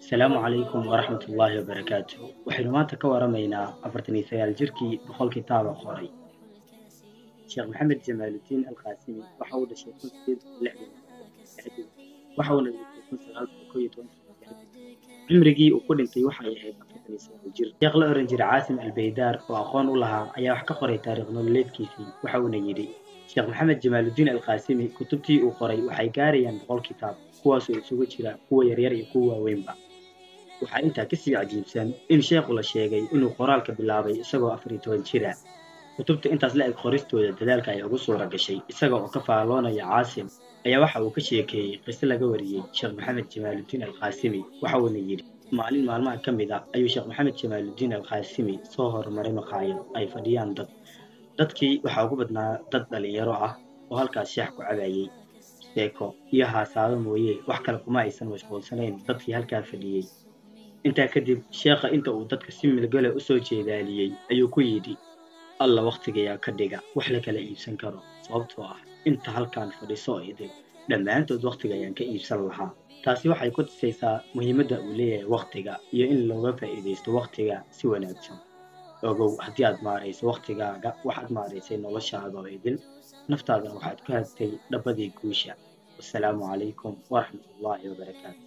Asalaamu calaykum waraxmatullaahi wabarakaatu. Waxaynu maanta ka waramaynaa 49 jirkii 100 kitaaba qoray. Sheekh Maxamed Jamaaludiin Alqaasimi waxa uu dhashay 1860, waxa uuna dhintay 1911. Cimrigii uu ku dhintay waxay ahayd 49 jir. Sheekh la oran jiray Caasim Albaydaar oo aqoon u lahaa ayaa wax ka qoray taariikh nololeedkiisii, waxa uuna yidhi: Sheekh Maxamed Jamaaludiin Alqaasimi kutubtii uu qoray waxay gaarayaan 100 kitaab, kuwaasoo isugu jira kuwa yaryar iyo kuwa waaweynba. Waxaa intaa kasii cajiibsan in sheekhu la sheegay inuu qoraalka bilaabay isagoo 14 jira. Kutubta intaas la eg qoristooda dadaalka ay ugu suura gashay isaga oo ka faalloonaya Caasim ayaa waxa uu ka sheekeeyey qiso laga wariyey Sheekh Maxamed Jamaaludiin Alqaasimi, waxa uuna yidhi: maalin maalmaha ka mid ah ayuu Sheekh Maxamed Jamaaludiin Alqaasimi soo horumaray maqaayad ay fadhiyaan dad. Dadkii waxaa ugu badnaa dad dhalinyaro ah oo halkaas shaah ku cabayay. Sheeko iyo haasaabo mooye wax kale kuma aysan mashquulsanayn dadkii halkaa fadhiyey. Intaa kadib sheekha inta uu dadka si milgale u soo jeedaaliyey ayuu ku yidhi: Alla wakhtigayaa ka dhiga wax la kala iibsan karo, sababtoo ah inta halkaan fadhiso oo idil dhammaantood wakhtiga ayaan ka iibsan lahaa. Taasi waxay ku tusaysaa muhiimadda uu leeyahay wakhtiga iyo in looga faa'iidaysto wakhtiga si wanaagsan. Ogow, haddii aad maarayso wakhtigaaga waxaad maaraysay noloshaada oo idil, naftaadana waxaad ku hagtay dhabbadii guusha. Wasalaamu calaykum waraxmatullaahi wabarakaatu.